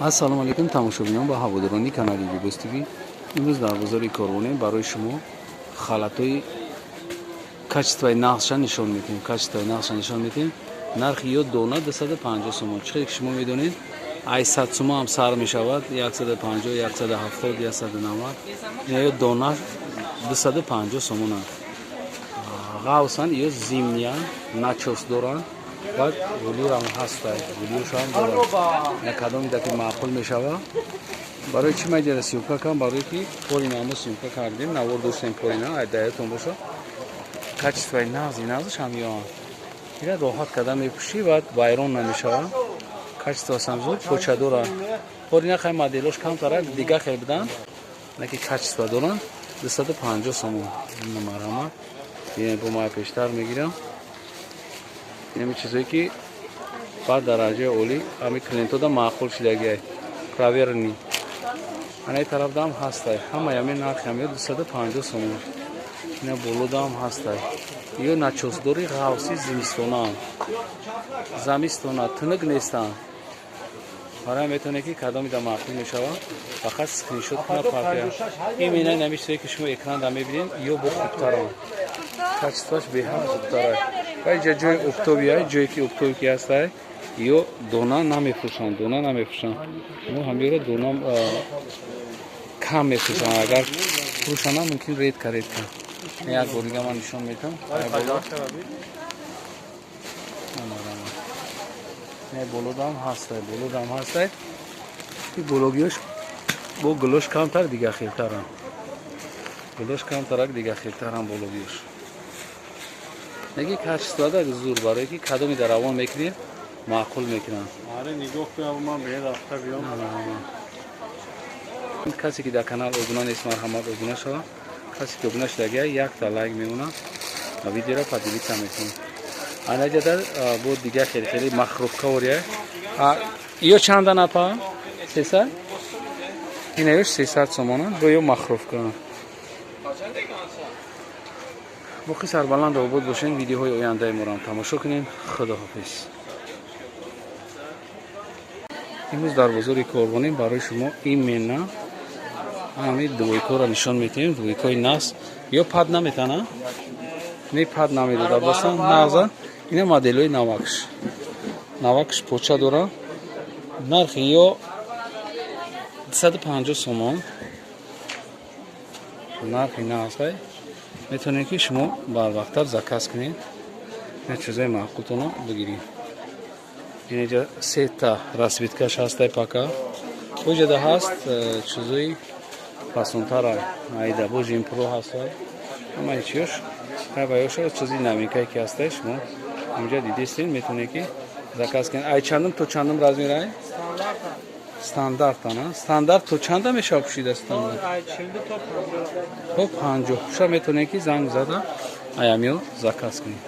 Ассалому алайкум, тамошобинон ва ҳаводорони канали Либос ТВ. Имрӯз дар бозори Корвонем барои шумо халатҳои качествои нағзша нишон медиҳем. Качествои нағзша нишон медиҳем. Нархи ё дона 250 сомон. Чӣ хеле ки шумо медонед, ай 100 сума ҳам сар мешавад, 150, 170, 190. Ё дона 250 сомон. Ғавсан ё зимния начос доранд. Баъд гулюрам ҳастай, гулюршам дорад. На кадоме ки маъқул мешава. Барои чӣ ма иҷара съёмка кардам? Барое ки порина мо съёмка кардем, навор доштем порина, ай даятон боша. Качествои нағзи нағзаш ҳам ёанд. Ира роҳат карда мепӯшӣ, баъд вайрон намешава. Качествоаш ҳам зуд поча дорад. Порина хай моделош камтарак дига хел буданд, наки качество доранд. 250 сомон. Марҳамат. Бо ма пештар мегирам. Инами чизое ки баъд дараҷаи олӣ ҳами клиентода маъқул шидагиай, проверенный. Анаи тарафдаам ҳастай, ҳамаи ҳамин нархи ҳамё 250 сомон. Ина болодаам ҳастай. Ё начосдори ғавси зимистонаам, замистона тунук нестанд. Барои метавонед ки кадомида маъқул мешава, фақат скриншот куна партия. Именно инами чизое ки шумо экранда мебинед, ё бо хубтаранд, качествоаш беҳад хубтарай. Ва иҷа ҷои оптовия, ҷое ки оптовӣ ки ҳастай, ё дона намефурӯшанд, дона намефурӯшанд. Мо ҳамёро дона кам мефурӯшанд, агар фурӯшанд ҳам мумкин редко, редко. Як бор дига ман нишон медиҳам. Не, болодам ҳастай, болодам ҳастай. И бологиёш бо гулош камтар, дига хелтаранд, гулош камтарак, дига хелтаранд бологиёш. Неги качествода зур, барое ки кадоми дар равон мекунем, маъқул мекунанд. Нигоҳ кунам, ман бе рафта биём. Касе ки дар канал обуна нест, марҳамат, обуна шава. Касе ки обуна шудагия, якта лайк мемонад ва видеоро поделиться мекунад. Анаҷада бо дига хеле хеле махрубка ория. Ё чанда напа? 300. Ина ёш 300 сомона, бо ё махрубка. Боқӣ сарбаланд обод бошен, видеоҳои ояндаи моро тамошо кунем. Худоҳофиз. Имрӯз дар бозори Корвонем барои шумо именно ҳамин двойкаро нишон медиҳем, двойкаи нағз. Ё пад наметана, не, пад намедода басан, нағза. Ина моделҳои навакш, навакш поча дора. Нархи ё 250 сомон, нархи нағзай. Метавонед ки шумо барвақттар заказ кунед, ина чизои маъқултонро бигиред. Инҷа сета расцветкаш ҳастай пака. Боҷада ҳаст чизои фасонтара, айда бо жимпро ҳастай. Ҳамаи чиёш ҳаваёша чизи новинкае ки ҳастай, шумо инҷа дидистед, метавонед ки заказ кунед. Ай чандум то чандум размерай? Стандартана. Стандарт то чанда мешава пӯшида? Стандарт то 50 пӯша. Метавонед ки занг зада аямиё заказ кунед.